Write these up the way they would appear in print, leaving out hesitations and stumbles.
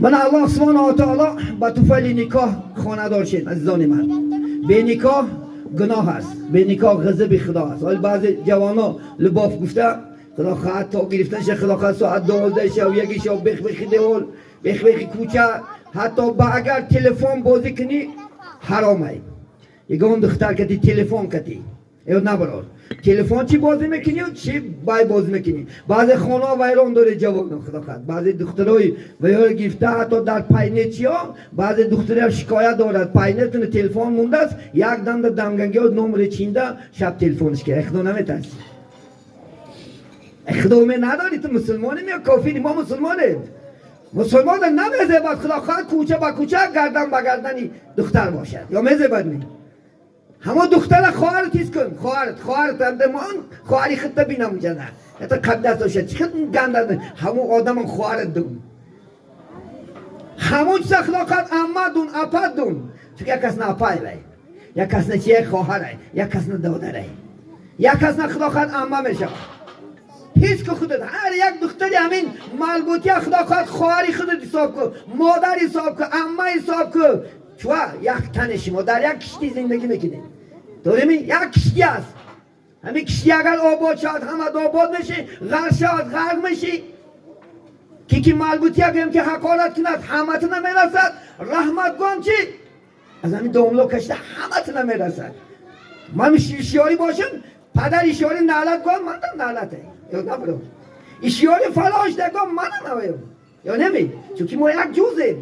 Ман Аллоҳ субҳонаҳу ва таъоло ба туфайли никоҳ хонадор шед, азизони ман. Беникоҳ гуноҳ аст, беникоҳ ғазаби Худо аст. Ҳол баъзе ҷавоно либоф гуфта, Худо хоҳад то гирифтанша, Худо хоҳад соат 12 шав, 1 шав, бех бехи девол, бех бехи кӯча, ҳатто ба агар телефон бозӣ кунӣ ҳаром ай. Ягон духтар кати телефон кати ё набарор. Телефон чӣ бозӣ мекунӣ, чӣ бай бозӣ мекунӣ. Баъзе хона вайрон дорӣ ҷавоно, Худо хоҳад. Баъзе духтарои вайро гирифта ҳатто дар пайнечиё, баъзе духтариам шикоят дорад. Пайнетуна телефон мондааст, як дамда дамгангиё номери чинда шаб телефонш кара. Худо наметарсӣ. Худо умед надорӣ, ту мусулмонӣ ё кофирӣ? Мо мусулмонем. Мусулмон намезебад, Худо хоҳад, кӯча ба кӯча, гардан ба гардани духтар бошад. Ё мезебад ми? Ҳамон духтара хоҳарат ҳис кун, хоҳарат, хоҳарат андемон, хоҳари худта бинам ҷана. Это қаддас бошад, чӣ хел ганда, ҳамон одамам хоҳарат дун. Ҳамон чиза Худо хоҳад амма дун, апа дун. Чунки як кас на апай вай, як кас на чие хоҳарай, як кас на додарай, як кас на Худо хоҳад амма мешавад. Ҳис ку худат, ҳар як духтари ҳамин малбутия Худо хоҳад хоҳари худат ҳисоб ку, модар ҳисоб ку, амма ҳисоб ку. Чуа як тани шумо дар як киштӣ зиндагӣ мекунед. Дореми як киштӣ аст. Ҳамин киштӣ агар обод шавад, ҳама обод мешӣ, ғарқ шавад, ғарқ мешӣ. Ки малбутия гӯем ки ҳақорат кунад, ҳаматона мерасад. Раҳмат гӯям чи? Аз ҳамин домло кашида ҳаматона мерасад. Ман ишёрӣ бошам, падар ишёрӣ наълат гӯям, манам наълате. Ё набарам. Ишёрӣ фалон шуда гӯям, манам навоям. Ё неми? Чунки мо як ҷузем.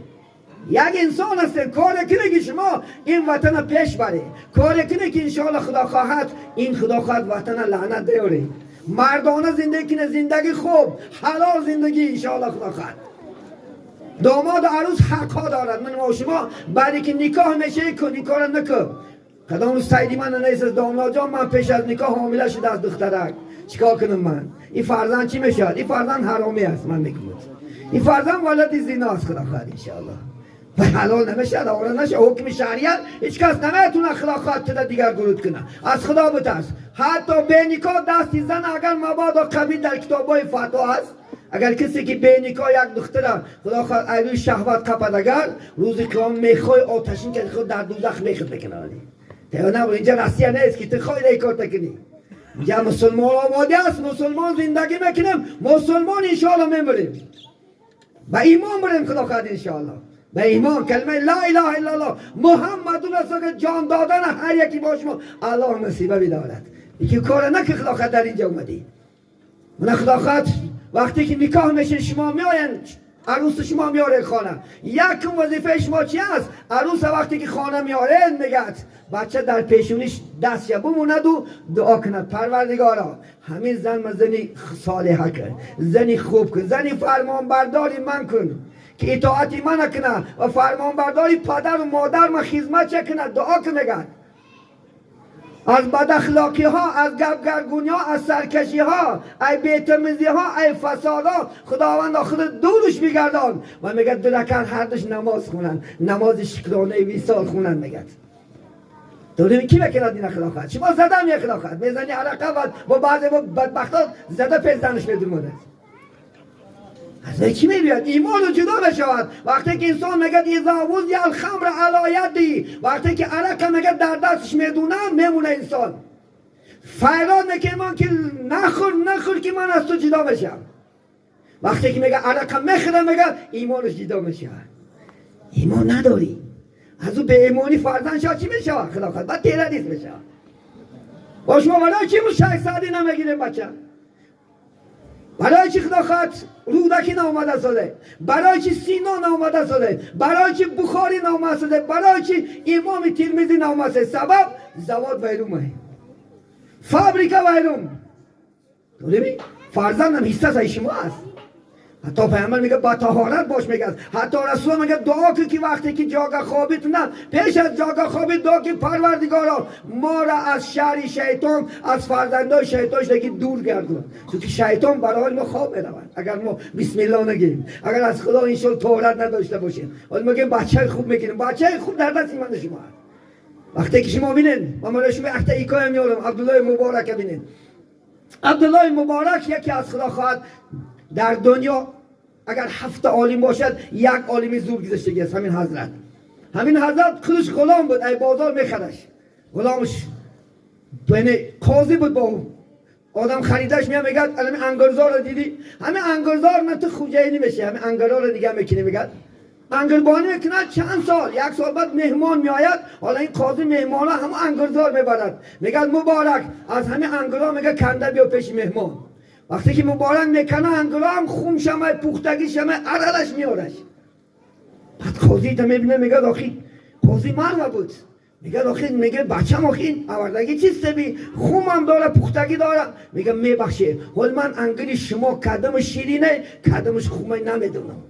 Як инсон ҳастем. Коре кунед ки шумо ин ватана пеш баред. Коре кунед ки иншоалло Худо хоҳад, ин Худо хоҳад ватана лаънат биёред. Мардона зиндагӣ кунед, зиндагӣ хуб, ҳалол зиндагӣ иншоалло Худо хоҳад. Домоду арӯс ҳақҳо дорад. Ман ва шумо баъде ки никоҳ мешавӣ, кун ин кора накун. Кадом рӯз сайди ман нест, домлоҷон, ман пеш аз никоҳ ҳомила шуда аз духтарак. Чикор кунам ман? Ин фарзанд чӣ мешавад? Ин фарзанд ҳаромӣ аст, ман мегӯям. Ин фарзанд валади зино аст, Худо хоҳад иншоалло. Ва ҳалол намешавад, овора нашавад. Ҳукми шариат ҳеҷ кас наметавонад Худо хоҳад туда дигар гуруд кунад. Аз Худо битарс. Ҳатто беникоҳ дасти зан агар мабодо қабил дар китобҳои фатво аст, агар касе ки беникоҳ як духтара Худо хоҳад айрӯи шаҳват қапад, агар рӯзи қиём мехоҳи оташин ки худ дар дӯзах мехӯд мекунад. Тео набуд, инҷа Россия нест ки ту хоҳӣ ин корта кунӣ. Инҷа мусулмон ободӣ аст, мусулмон зиндагӣ мекунем, мусулмон иншоалло мемирем. Ба имон бирем, Худо хоҳад иншоалло. Ба имон калимаи ла илаҳа иллаллоҳ Муҳаммадун расул ҷон додан ҳар яки бо шумо Аллоҳ насиба бидорад. Яки кора наки Худо хоҳад дар инҷа омадӣ. Мана Худо хоҳад вақте ки никоҳ мешин, шумо меоянд, арӯс шумо меоред хона. Якум вазифаи шумо чи аст? Арӯса вақте ки хона меоред, мегӯяд бача дар пешониш дастша бимонаду дуо кунад: Парвардигоро, ҳамин зан ма зани солиҳа кун, зани хуб кун, зани фармонбардори ман кун ки итоати мана кунад ва фармонбардори падару модар ма хизмат ча кунад. Дуо кун, мегӯяд, аз бадахлоқиҳо, аз гапгаргуниҳо, аз саркашиҳо, ай бетамизиҳо, ай фасодҳо Худовандо худат дурш бигардон. Ва мегӯяд ду ракат ҳардуш намоз хунанд, намози шукронаи висол хунанд, мегӯяд. Дорем ки мекунад ина Худо хоҳад? Шумо задам я Худо хоҳад мезани арақа ва бо баъзе бо бадбахто зада пеш занаш медумонад. Аз чӣ мебиёд? Имону ҷудо мешавад. Вақте ки инсон мегӯяд иза вузия алхамра ала яди, вақте ки арақа мегӯяд дар дасташ медунам, мемона инсон. Файрод мекунад ки нахӯр, нахӯр, ки ман аз ту ҷудо мешавам. Вақте ки мега арақа мехӯрам, мега имонаш ҷудо мешавад. Имон надорӣ. Аз ӯ беимонӣ фарзанд шавад, чӣ мешавад? Худо хоҳад баъд террорист мешавад. Бо шумо барои чӣ Шайх Саъдӣ намегирем бача? Барои чӣ Худо хоҳад Рӯдакӣ наомада соде? Барои чӣ Сино наомада соде? Барои чӣ Бухорӣ наомада соде? Барои чӣ Имоми Тирмизӣ наомада соде? Сабаб завод вайрумай, фабрика вайрум. Дореми фарзандам ҳиссас ай шумо аст. Ҳатто пайғамбар мегӯяд ба таҳорат бош, мегӯяд. Ҳатто Расул мегӯяд дуо кун ки вақте ки ҷога хобит на, пеш аз ҷога хобит дуо ки Парвардигоро, моро аз шаҳри шайтон, аз фарзандои шайтон шуда ки дур гардон. Чунки шайтон барои мо хоб меравад агар мо бисмилло нагӯем, агар аз Худо иншол тоҳорат надошта бошем. Ҳол мегӯем бачаи хуб мегирем, бачаи хуб дар дасти ману шумо аст. Вақте ки шумо бинед, ман барои шумо якта ҳикоя меорам. Абдуллои Муборака бинед. Абдуллои Муборак яке аз Худо хоҳад дар дунё Агар 7 олим бошад, як олими зур гузаштагӣ аст. Ҳамин ҳазрат, ҳамин ҳазрат худаш ғулом буд, ай бозор мехараш ғуломаш, яъне қозӣ буд, бо ӯ одам харидаш меяд, мегӯяд: ҳамин ангурзорро дидӣ? Ҳамин ангурзор ман ту хуҷайинӣ мешӣ, ҳамин ангурҳоро дига мекунӣ. Мегӯяд, ангурбонӣ мекунад чанд сол. Як сол баъд меҳмон меояд. Ҳоло ин қозӣ меҳмонро ҳамон ангурзор мебарад, мегӯяд: муборак, аз ҳамин ангурҳо, мегӯяд, канда биё пеши меҳмон. Вақте ки муборак мекана, ангурҳо ҳам хум шамай, пухтагӣ шамай, аралаш меораш. Баъд қозӣ та мебина, мегӯяд: охи, қозӣ марва буд, мегӯяд: охи, мегӯяд, бачам, охи, овардагӣ чиз себи хумам дора, пухтагӣ дора. Мегӯяд: мебахше, ҳол ман ангури шумо кадамаш ширине, кадамаш хумай намедонам.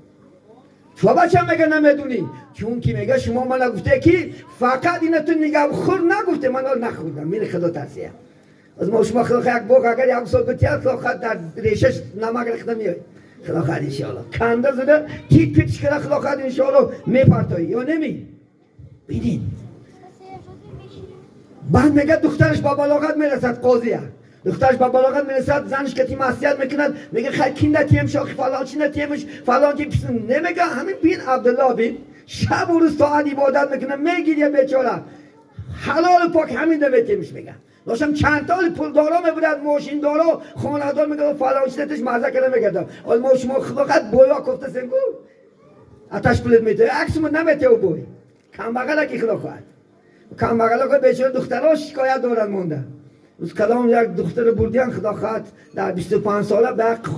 Чо, бачам, мега, намедунӣ? Чунки, мега, шумо мана гуфте ки фақат ина ту нигаҳ хӯр, нагуфте, ман ҳол нахӯрдам, мери худо тарсия. Аз мо шумо худо як боғ агар як сол битиҳад, худо дар решаш намак рехта меояд. Худо хоҳад, иншоалло, канда зада тит пит шикара, худо хоҳад, иншоалло, мепартоӣ ё неми. Бинин, баъд мега, духтараш ба балоғат мерасад, қозия духтараш ба балоғат мерасад, занаш кати маслиҳат мекунад, мега: хай, кин натием, шохи фалон чи натиемш, фалон чи немега. Ҳамин бин Абдулло бин шабу рӯз тоат ибодат мекунад, мегирия бечора, ҳалолу пок, ҳамин да метиемш. Мега, доштам чанд толи пулдоро мебудад, мошиндоро, хонадор, мега, фалон чи натиш маза карда мегардам. Ҳол мо шумо фақат боё кофтасем ку, аташ пулет метоя, аксумо наметеу бой камбағала ки худо хоҳад камбағала ко бечора духтаро шикоят дорад монда. Рӯз калом як духтара бурдиян, худо хоҳад, дар 25 сола ба як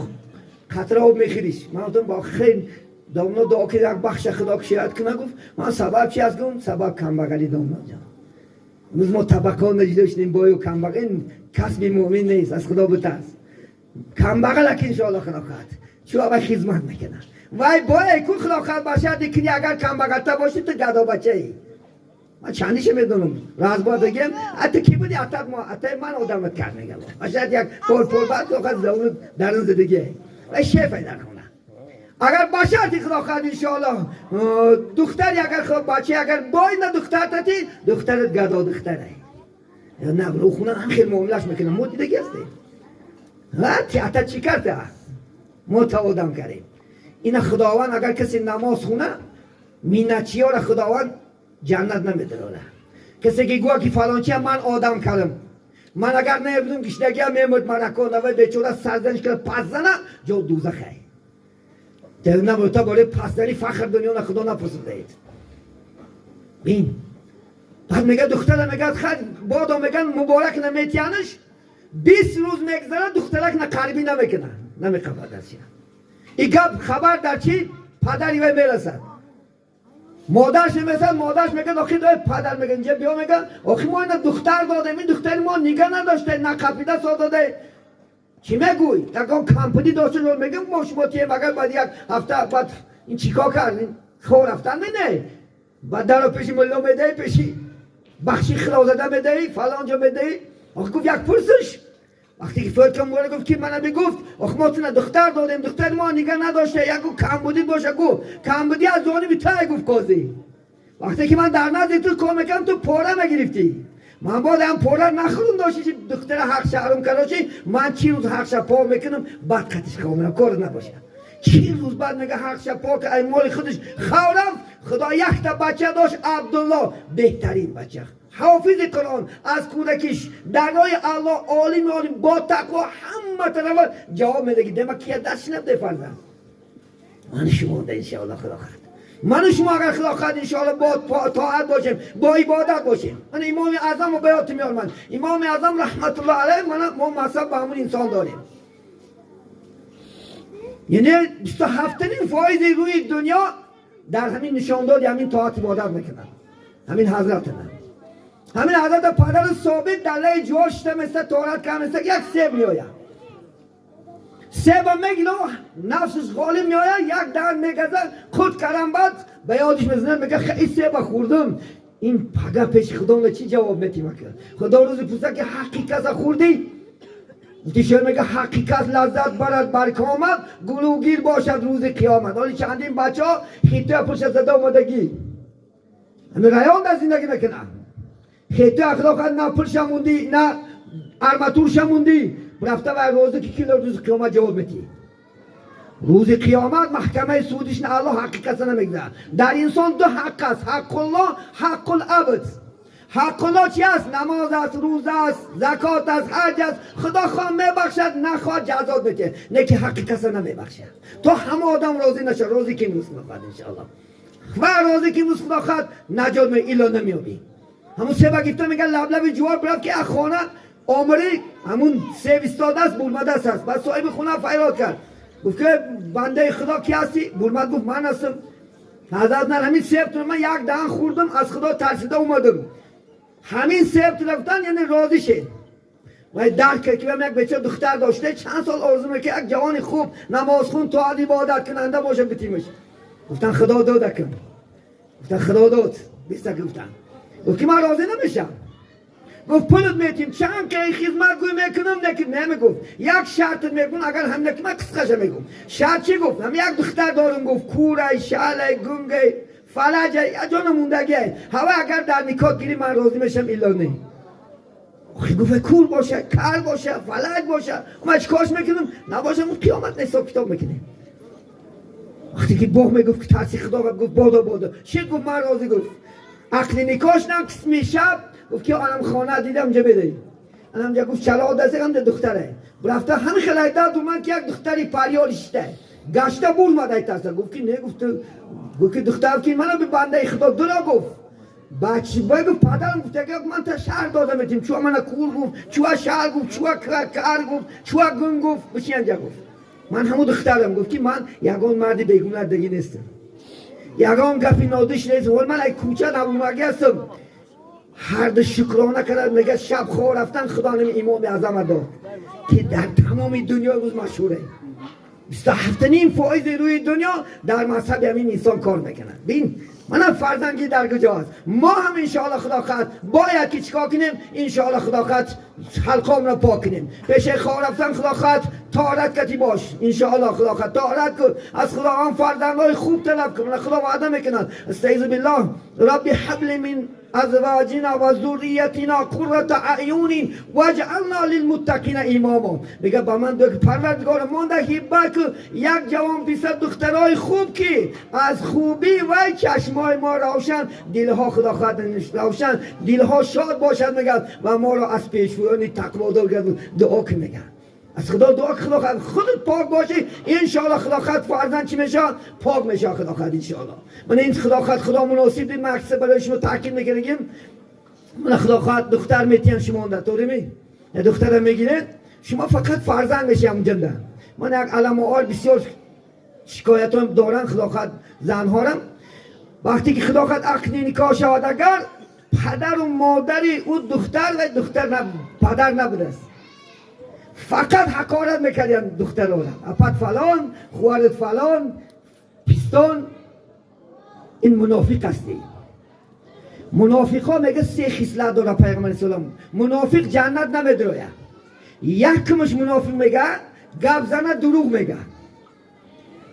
қатра об мехӯриш. Ман гуфтам: бо хел домно дуо ки як бахша худо кишоят куна. Гуфт: ман сабаб чи аст? Гум сабаб камбағали, домно ҷон. Имрӯз мо табақот наҷидоштем, бою камбағал, ин касби муъмин нест, аз худо бутарс. Камбағала ки иншоалло худо хоҳад чӯ авай хизмат мекунад, вай бое ку худо хоҳад ба шарти кини, агар камбағалта бошӣ, ту гадобачаӣ. Ман чандиша медонам, раз бояд бигем, а ту ки буди? Атат мо, атай ман одамат кард, мегам. Ба шарт як пол пол баъд худо хоҳад дарун зиндагӣ вай шефай дар хона. Агар ба шарти худо хоҳад, иншоалло, духтари агар худо бача агар бой на духтар тати, духтарат гадо духтарай на, ӯ хона ҳам хел муомилаш мекунам, мо дидагӣ ҳастем. Ата чӣ карда? Мо та одам кардем ина. Худованд агар касе намоз хуна, миннатчиёра худованд ҷаннат намедорад. Касе ки гӯя ки фалончия ман одам кардам, ман агар намебудам, гишнагиам мемурд, маракон авай бечора сарзаниш карда пас зана, ҷо дӯзахай. Та бораи пасзани фахр дунё на худо напурсидаед. Бин, баъд мега, духтара мегӯяд: хай, бодо меган, муборак наметиянаш. 20 рӯз мегзарад, духтарак на қарибӣ намекунад, намеқабад аз и гап. Хабар дар чи падари вай мерасад, модарш мемесад. Модарш мегӯяд: охи, падар мегӯяд, инҷа биё. Мегӯяд: охи, мо ина духтар додем, ин духтари мо нига надоште, нақапида со доде, чӣ мегӯй? Ягон кампудӣ дошта мегӯям, мо шумо тием. Агар баъд як ҳафта баъд ин чӣ кор кард, хор рафтан мене, баъд даро пеши мулло медаҳӣ, пеши бахши хилозада медаҳӣ, фалон ҷо медаҳӣ. Охи, гуфт, як пурсиш. Вақте ки фоид муборак гуфт, ки мана бигуфт: ох, мо туна духтар додем, духтари мо нига надошта, яку камбудӣ боша. Гу камбудӣ аз ҷониби тай. Гуфт қозӣ: вақте ки ман дар назди ту кор мекардам, ту пора мегирифтӣ, ман бодам пора нахӯрум дошти, чи духтара ҳақ шаҳрум кардоши. Ман 40 рӯз ҳақша по мекунам, баъд қатиш ховмерам, кор набошад. 40 рӯз баъд мега, ҳақша пок, ай моли худаш хаврам. Худо якта бача дошт, Абдулло, беҳтарин бача, ҳофизи Қуръон аз кӯдакиш, дар роҳи Аллоҳ, олими олим, бо тақво, ҳама тарафа ҷавоб медаги. Дема кия даст шинабде фарзанд ману шумо да, иншоалло, худо хоҳад, ману шумо агар худо хоҳад, иншоалло, бо тоат бошем, бо ибодат бошем. Мана Имоми Аъзамро ба ёд меорман. Имоми Аъзам раҳматуллоҳ алайҳ, мана мо мазҳаб ба ҳамун инсон дорем, яъне 27,5 фоизи рӯи дунё дар ҳамин нишондоди ҳамин тоат ибодат мекунанд. Ҳамин ҳазратана, ҳамин ҳазрата падари собит дар лаи ҷувор шита места, тоат карда, як себ меояд, себа мегира, нафсаш ғолиб меояд, як дар мегазад, худ карам. Баъд ба ёдиш мезанад, мега: хеле себа хӯрдум, ин пага пеши худо чӣ ҷавоб метима? Худо рӯзи пурсад ки ҳаққи каса хӯрдӣ? Гуфти шеър мега: ҳаққи кас лаззат барад бар комат, гулӯгир бошад рӯзи қиёмат. Ҳоли чандин бачаҳо хитоя пулша зада омадагӣ, ҳамин район дар зиндагӣ мекунанд, хитоя худо хоҳад, на пулша мундӣ, на арматурша мундӣ, рафта вай розӣ ки кило рӯзи қиёмат ҷавоб метиҳӣ. Рӯзи қиёмат маҳкамаи судиш на Аллоҳ ҳаққи каса намегузарад. Дар инсон ду ҳаққ аст: ҳаққуллоҳ, ҳаққул абд. Ҳаққуллоҳ чи аст? Намоз аст, рӯза аст, закот аст, ҳаҷ аст. Худо хоҳ мебахшад, нахоҳ ҷазот медиҳад, не ки ҳаққи каса намебахшад. То ҳама одам розӣ нашад. Розӣ ки имрӯз мехоҳад, иншоаллоҳ, ва розӣ ки имрӯз худо хоҳад, наҷот ме илло намеёбӣ. Ҳамун себа гирифта, мегӯяд, лаблаби ҷувор бирав, ки аз хона омари, ҳамун себ истодааст, бурмадааст аст. Баъд соҳиби хона фарёд кард, гуфт ки бандаи худо, ки ҳастӣ? Бурмад, гуфт: ман ҳастам, ҳазрат. Нар ҳамин себтон ман як даҳан хӯрдам, аз худо тарсида омадам, ҳамин себтона гуфтан, яъне розӣ шед. Вай дарк кард, ки як беча духтар дошта, чанд сол орзу мекард, як ҷавони хуб, намозхун, тоат ибодат кунанда боша, битимаш. Гуфтан: худо дода кун. Гуфтан: худо дод биста. Гуфтан, гуфт ки ман розӣ намешам. Гуфт: пулт метим, чанд ки хизмат гӯй мекунам, неки намегуфт, як шартат мекун, агар ҳам неки ман қисқаша мегум. Шарт чӣ? Гуфт: ҳам як духтар дорам, гуфт, кӯрай, шалай, гунгай, фалаҷай, ҷона мондагиай, ҳава агар дар никоҳ гирӣ, ман розӣ мешам, илло не. Гуфт: кур боша, кар боша, фалаҷ боша, ман чикорш мекунам? Набошам, қиёмат ҳисоб китоб мекунем. Вақте ки боғ мегуфт ки тарси худо, гуфт: бодо, бодо чӣ? Гуфт: ман розӣ. Гуфт: ақли никоҳ шудам. Қисми шаб гуфт ки анам хона дидам, ҷа медаи анамҷа. Гуфт: чаро даст духтаре рафта, ҳами хелайда думан ки як духтари парёр шита гашта бурмад, айтаса. Гуфт ки не, гуфт, гуфт ки духтар ки мана бандаи худо дуро. Гуфт: бачи гуфт, падарам гуфт, ман та шаҳр дода метим, чуа мана кур гуфт, чуа шаҳр гуфт, чуа кар гуфт, чуа гун гуфт, бишинҷа. Гуфт: ман ҳамун духтарам. Гуфт ки ман ягон марди бегунардагӣ нестам, ягон гапи нодиш нест, вол ман ай кӯча набумагӣ ҳастам. Ҳарду шукрона кард. Мегӯяд, шаб хоб рафтан, худо нами имоми аъзама дод, ки дар тамоми дунё имрӯз машҳуре. 27.5 фоизи рӯи дунё дар мазҳаби ҳамин инсон кор мекунад. Бин, манам фарзангӣ дар куҷо аст? Мо ҳам, иншоалло, худо хоҳад, бояд ки чикор кунем? Иншоалло, худо хоҳад, ҳалқомро пок кунем. Пеше хоб рафтан, худо хоҳад, тоҳарат кати бош. Иншоалло, худо хоҳад, тоҳарат кун, аз худованд фарзандҳои хуб талаб кун. Худо ваъда мекунад: استعیذ بالله، رب هب لي من ازواجنا و ذریتنا قرة اعین واجعلنا للمتقین اماما. میگه با من دو پروردگار مانده هبه که یک جوان پسر، دخترای خوب که از خوبی و چشمای ما روشن، دلها خدا خواهد روشن، دلها شاد باشد. میگه و ما را از پیشویان تقوادار گرد. دعا که میگه از خدا دعا، خدا خواهد خودت پاک باشی، انشاءالله خدا خواهد فرزند چی میشه؟ پاک میشه، خدا خواهد، انشاءالله. من این خدا خواهد خدا مناسب دید مقصد برای شما تاکید میکنیم. من خدا خواهد دختر میتیم شما اونده طوری می دختر میگیرید، شما فقط فرزند میشی همونجا. من یک علم آل بسیار شکایت هم دارن، خدا خواهد زنها. وقتی که خدا خواهد عقد نکاح شود، اگر پدر و مادری او دختر و دختر نب... پدر نبوده است، فقط حقارت میکردن دختر را، اپت فلان، خوارت فلان، پیستان. این منافق هستی. منافق ها میگه سه خصلت داره پیغمبر اسلام، منافق جنت نمیدروید. یکمش، منافق میگه گپ زنه دروغ میگه.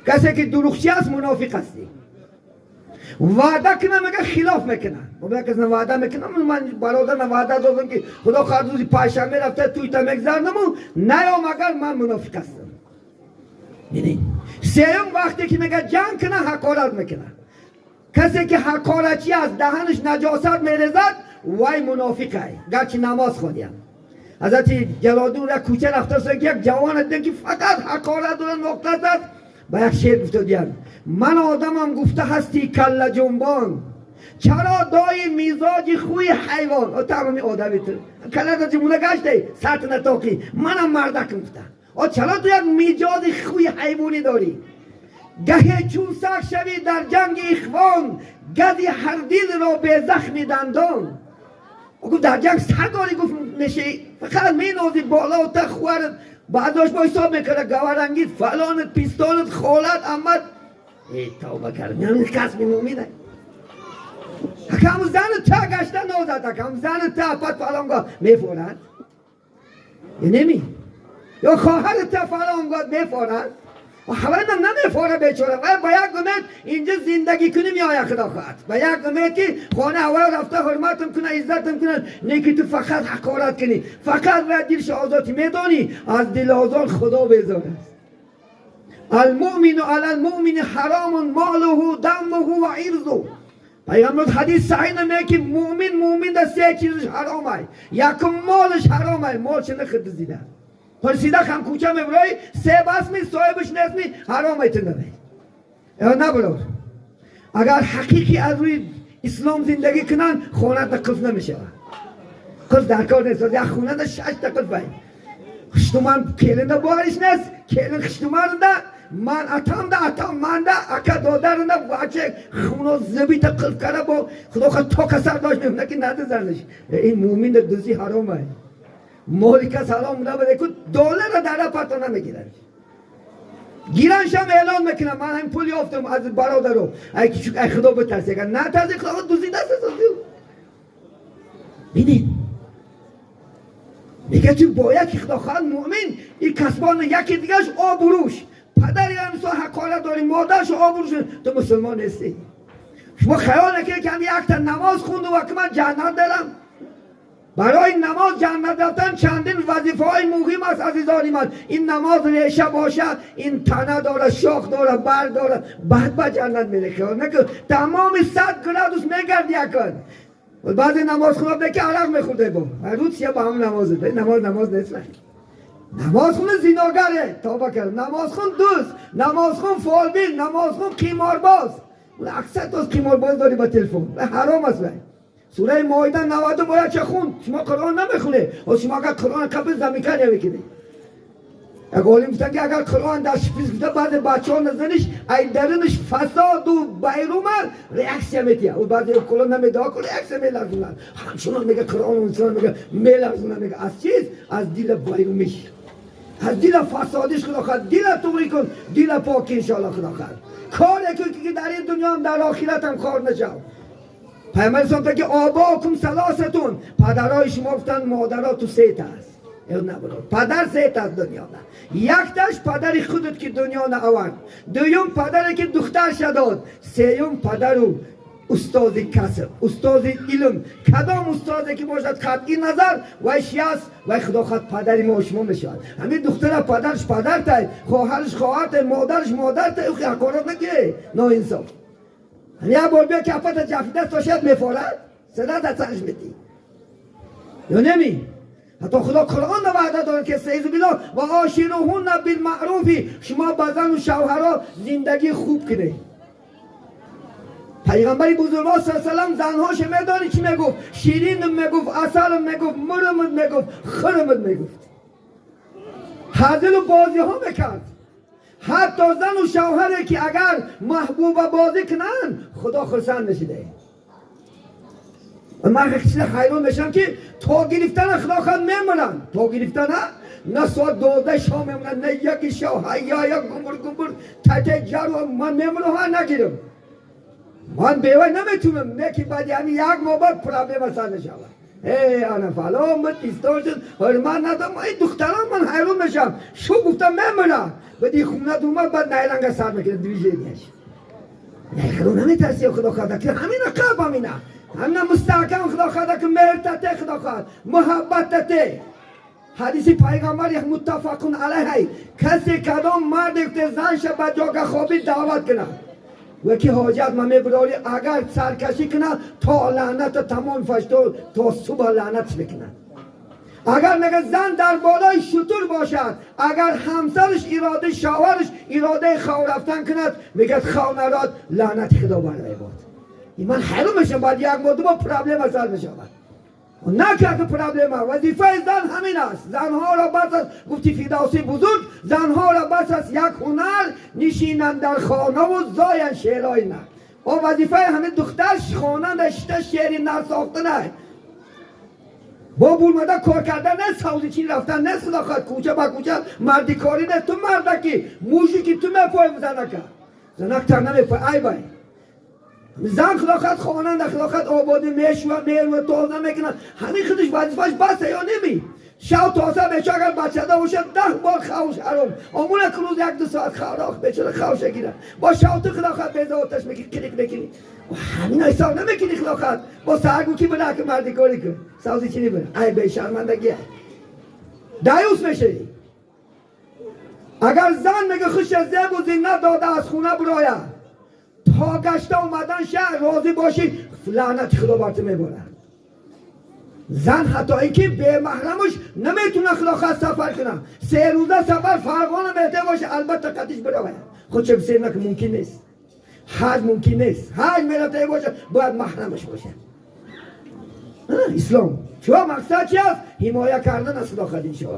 کسی که دروغچی است، منافق هستی. وعده کنه، میگه خلاف میکنه. ما کس وعده میکنم، من برادر وعده دادم که خدا خواهد روزی پنجشنبه رفته توی تا میگذرنم و نیام، اگر من منافق هستم. ببین، سوم، وقتی که میگه جنگ کنه، حقارت میکنه. کسی که حقارتچی است، دهنش نجاست میریزد، وای منافقه، گرچه نماز خوندیم. حضرت جلالدین را کوچه رفته که یک جوان دیدن که فقط حقارت داره، نقطه زد با یک شعر. گفته دیدن من آدمم گفته هستی کله جنبان، چرا دای میزاج خوی حیوان؟ او تمامی آدمی تو کله دا جمونه گشته سطح نتاقی، منم مردکم گفته، او چرا تو یک میجاز خوی حیوانی داری؟ گهی چون سگ شوی در جنگ اخوان، گزی هر دل را به زخم دندان. او گفت در جنگ سگ داری، گفت میشه فقط می نازی بالا و تا خوارت، بعداش با حساب میکنه گوارنگیت، فلانت، پیستانت، خالت، عمت. ای توبه کردم، یعنی کس مومنه. حکم زن تا گشته نازد، حکم زن تا پد فلان گاه میفورد یا نمی، یا خواهر تا فلان گاه میفورد و حوالا نمیفوره بیچاره. و با یک امید اینجا زندگی کنیم یا خدا خواهد با یک امید که خانه اول رفته حرمتم کنه، عزتم کنه. نه که تو فقط حقارت کنی، فقط و دلش آزادی. میدانی از دل آزار خدا بیزار است. المؤمن على المؤمن حرام ماله، دمه و عرضه. پیامبر حدیث صحیح نمیگه که مؤمن مؤمن در سه چیزش حرام است. یکم مالش حرام است، مالش نخود دزدیده. پرسیده هم کوچه میبرای سه بس می صاحبش نیست می حرام است نه. نه برو. اگر حقیقی از روی اسلام زندگی کنن خانه تا قفل نمیشه. قفل در کار نیست. یک خونه در 6 تا قفل باید. خشتومن келинда бориш нест, келин хиштумарда ман атамда атам манда ака додарында баче хуно зибита қилф кара бо худо ха то касар дошт мемона ки надизарниш. Ин мӯмин дузи ҳаром ай. Моли кас ҳаром набаде ку доллара дара парто намегиранд. Гираншам эълон мекунам ман ҳамин пул ёфтам аз бародаро. Ай кичук ай худо битарси. Агар натарси худо дузи даст бинед. Мегӯяд ту бояд ки худо хоҳад мӯмин ин касбон яке дигараш обрӯш. Падари ҳамсо ҳақорат дорӣ, модараш обрӯш, ту мусулмон нестӣ. Шумо хаёл накунед ки ҳамин якта намоз хунду ва ки ман ҷаннат дорам. Барои намоз ҷаннат рафтан чандин вазифаҳои муҳим аст, азизони ман. Ин намоз реша бошад, ин тана дорад, шох дорад, барг дорад, баъд ба ҷаннат мере. Хаёл накун тамоми 100 градус мегарди якон. Баъзе намозхона буда ки арақ мехӯрде бо русия ба ҳам намоз намоз намоз нест. Намозхун зиногаре, тоба кард. Намозхун дӯст, намозхун фолбин, намозхун қиморбоз. Аксар тоз қиморбоз дори ба телефон. Ҳаром аст вай. Сураи Моида 90 бояд ча хунд. Шумо Қуръон намехунед. Шумо агар Қуръон қабл замикания мекунед. Як олим гуфтанд ки агар Қуръон дар шпиц гуфта баъзе бачаҳо назаниш ай дарунаш фасоду байрума реаксия метиҳад. Ӯ баъзе куло намедоа ку реаксия меларзонад. Ҳамчунон мега Қуръон инсон мега меларзонад мега аз чиз? Аз дила байрумиш. Аз дила фасодиш. Худо хоҳад дила туғри кун, дила поки иншоалло худо хоҳад. Коре кун ки дар ин дунё ҳам дар охират ҳам кор нашав. Пайғамбар ислом ки آباؤكم ثلاثة, падарои шумо гуфтанд модаро ту сета аст. Падар сета аст дунё. Якташ падари худат ки дунё наовард, дуюм падаре ки духтарша дод, сеюм падару устози касб, устози илм. Кадом устозе ки бошад қатъи назар вай шиаст, вай худо хоҳад падари мо шумо мешавад. Ҳамин духтара падараш падартай, хоҳараш хоҳартай, модараш модартай, ӯ ҳақорат накунӣ, ноинсоф. Як бор бия ки апата ҷафидаст то шояд мефорад, сада дар сараш медиҳӣ ё неми. Ҳатто худо Қуръон ваъда дорад ки استعیذ بالله وعاشروهن بالمعروف, шумо ба зану шавҳаро зиндагӣ хуб кунед. Пайғамбари бузургвор салам занҳоше медонӣ чӣ мегуфт? Ширинм мегуфт, асалм мегуфт, мурмд мегуфт, хӯрмд мегуфт. Ҳазилу бозиҳо мекард. Ҳатто зану шавҳаре ки агар маҳбуба бозӣ кунанд, худо хурсанд мешиде. Ман чизе ҳайрон мешавам ки то гирифтана худо хоҳад мемиранд. То гирифтана на соат 12 шом мемонад, на 1 шав, ҳая я гумбур гумбур тате ҷару ман мемирам ҳа нагирам. Ман бевай наметунам, не ки баъди ҳамин як моҳ баъд проблема сар мешавад. Э, ана фалон буд, истон шуд, ҳурмат надом. Ин духтарон ман ҳайрон мешавам. Шу гуфта мемира. Баъди хунат омад, баъд найранга сар мекунад движение ш. Не, худо наметарси, худо хоҳад ки ҳамина қаб ҳамина. Ҳамина мустаҳкам худо хоҳад ки меҳр тате худо хоҳад, муҳаббат тате. Ҳадиси пайғамбар як متفق علیه, касе кадом марде гуфте занша ба ҷога хобӣ даъват кунад ва ки ҳоҷат ма мебурорӣ, агар саркашӣ кунад, то лаъната тамоми фашто то субҳ лаънатш мекунад. Агар мега зан дар болои шутур бошад, агар ҳамсараш иродаи шавҳараш иродаи хов рафтан кунад, мегӯяд хов народ, лаънати худо бар вай бод. Ман ҳайрон мешавам, баъд як моҳ ду моҳ проблема сар мешавад. Накард проблема. Вазифаи зан ҳамин аст. Занҳоро бас аст, гуфти Фирдавсии бузург, занҳоро бас аст як ҳунар, нишинанд дар хонаву зоянд шерои нар. О вазифаи ҳамин духтар хонанда шита шеъри нар сохтана бо бурмада кор кардан нест, савзичин рафтан нест, худо хоҳад кӯча ба кӯча мардикорӣ нест. Ту мардаки мужики, ту мепои занака, занак тар намепои, ай бай. Зан худо хоҳад хонанда, худо хоҳад ободӣ мешува, мерува, тоза мекунад. Ҳамин худаш вазифааш баста ё неми? Шав тоза бечо, агар бачада бошад, 10 бор хавш ҳаром омуна рӯз 1-2 соат хаврох бечора хавша гирад. Бо шавту худо хоҳад беза оташ мекунӣ, клик мекунӣ, ҳамина ҳисоб намекунӣ. Худо хоҳад бо саргу ки бира ки мардикорӣ кун, савзичинӣ бира, ай бешармандагӣ, даюс мешавӣ. Агар зан мега хуш зебу зинат дода аз хона бирояд, то гашта омадан ша розӣ бошӣ, лаънати Худо бар ту меборад. Зан ҳатто ин ки бемаҳрамаш наметуна, Худо хост, сафар кунад. 3 рӯза сафар Фарғона мете боша, албатта қатиш биравад. Худша бисер наки мумкин нест. Ҳаҷ мумкин нест. Ҳаҷ мератае боша, бояд маҳрамаш бошад. Ислом чо мақсад чи аст? Ҳимоя кардан аз, Худо хоҳад, иншоалло.